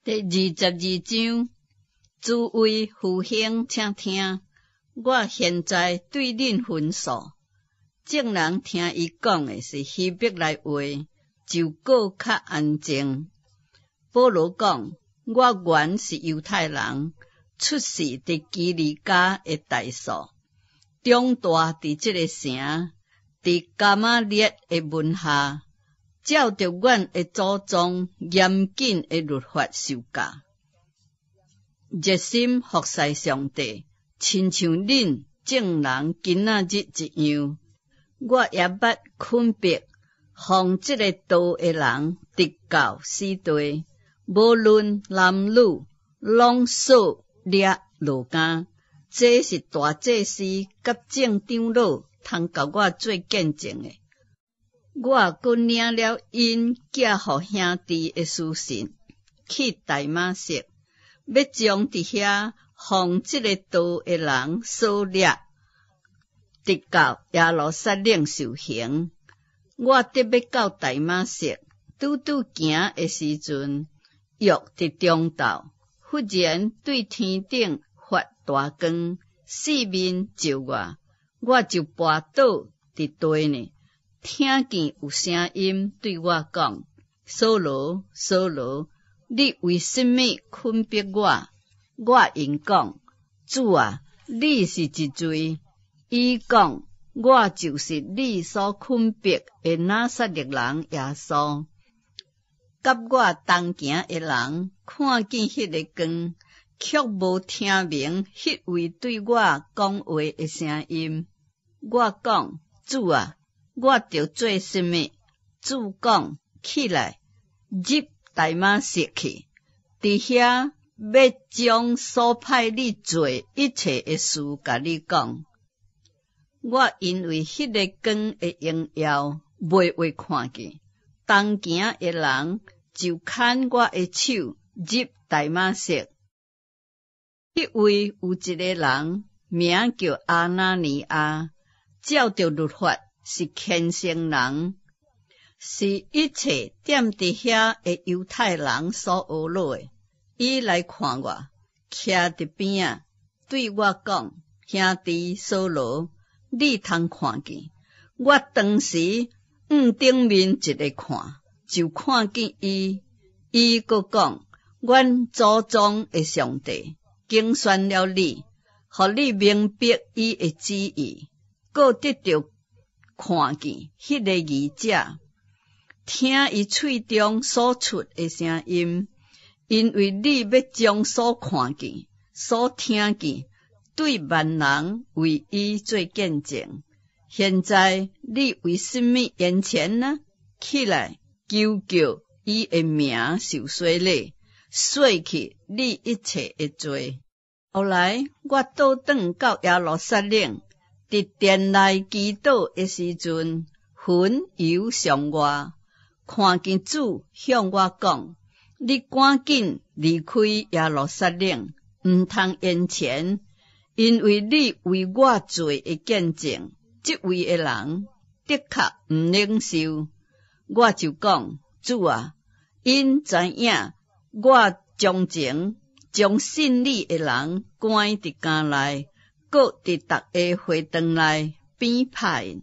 第22章，諸位父兄，請聽，我現在對恁訓訴。眾人聽伊講的是希伯來話，就閣較安靜。保羅講：我原是猶太人，出世佇基利家的大數，長大佇這个城，佇迦瑪列的門下，照著阮的祖宗嚴謹的律法受教，熱心服侍上帝，親像恁眾人今仔日一樣。我也捌捆縛奉這个道的人，直到死地，無論男女，攏鎖掠落監。這是大祭司佮眾長老通共我做見證的。我閣領了𪜶寄予兄弟的書信，去大馬色，欲將佇遐奉這个道的人鎖掠，直到耶路撒冷受刑。我得欲到大馬色，拄拄行的時陣，約佇中晝，忽然對天頂發大光，四面照我，我就跋倒佇地呢。聽見有聲音對我講：掃羅，掃羅，你為什麼捆縛我？我應講：主啊，你是一誰？伊講：我就是你所捆縛的拿撒勒人耶穌。佮我同行的人看見彼个光，卻無聽明彼位對我講話的聲音。我講：主啊，我著做什麼？主講：起來，入大馬色去，佇遐欲將所派你做一切的事，共你講。我因為彼个光的榮耀，袂話看見，同行的人就牽我的手入大馬色。彼位有一个人，名叫亞拿尼亞，照著律法是虔誠人，是一切踮佇遐的猶太人所呵咾的。伊來看我，徛佇邊仔，對我講：兄弟掃羅，你通看見。我當時向頂面一个看，就看見伊。伊閣講：阮祖宗的上帝揀選了你，予你明白伊的旨意，閣得著看見彼个義者，聽伊喙中所出的聲音，因為你欲將所看見、所聽見，對萬人為伊做見證。現在你為什麼延遲呢？起來，求叫伊的名受洗禮，洗去你一切的罪。後來我倒轉到耶路撒冷，佇殿內祈禱的時陣，魂遊象外，看見主向我講：你趕緊離開耶路撒冷，毋通延遲，因為你為我做的見證，這位的人的確毋領受。我就講：主啊，𪜶知影我從前將信你的人關佇監內，閣佇逐个會堂內鞭拍𪜶，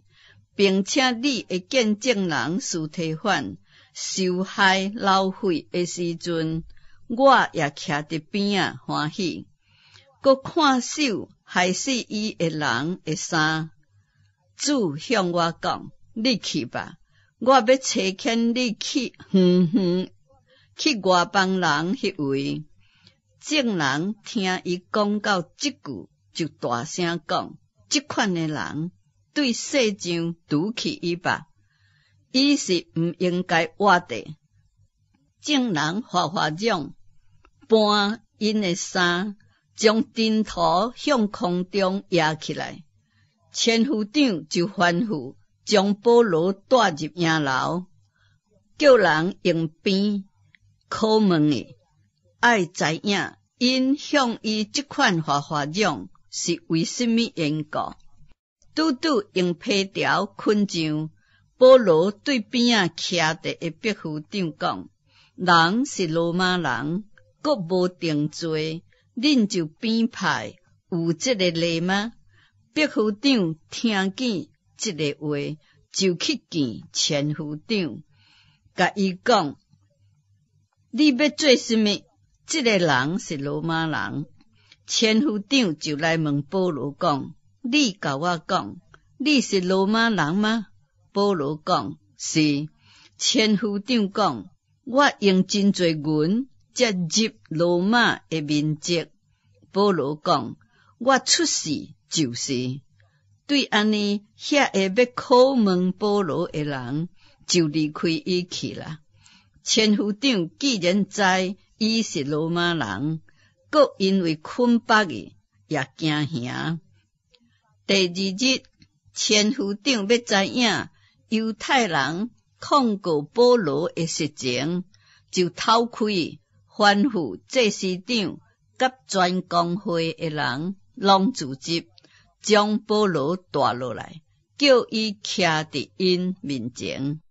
並且你的見證人司提反受害流血的時陣，我也徛佇邊仔歡喜，閣看守害死伊的人的衫。主向我講：你去吧，我欲差遣你去遠遠去外邦人彼位。眾人聽伊講到這句，就大聲講：這款的人對世上除去伊吧，伊是毋應該活的。眾人嘩嘩嚷，搬𪜶的衫，將塵土向空中揚起來。千夫長就吩咐將保羅帶入營樓，叫人用鞭拷問伊，愛知影𪜶向伊這款嘩嘩嚷是為什麼緣故。拄拄用皮條捆上，保羅對邊仔徛佇的百夫長講：人是羅馬人，閣無定罪，恁就編排有這个例嗎？百夫長聽見這个話，就去見千夫長，共伊講：你欲做啥物？這个人是羅馬人。千夫長就來問保羅講：你共我講，你是羅馬人嗎？保羅講：是。千夫長講：我用真濟銀才入羅馬的民籍。保羅講：我出世就是。對按呢，遐个欲拷問保羅的人就離開伊去啦。千夫長既然知伊是羅馬人，閣因為捆綁伊，也驚嚇。第二日，千夫長欲知影猶太人控告保羅的實情，就透氣吩咐祭司長佮全公會的人攏聚集，將保羅帶落來，叫伊徛佇𪜶面前。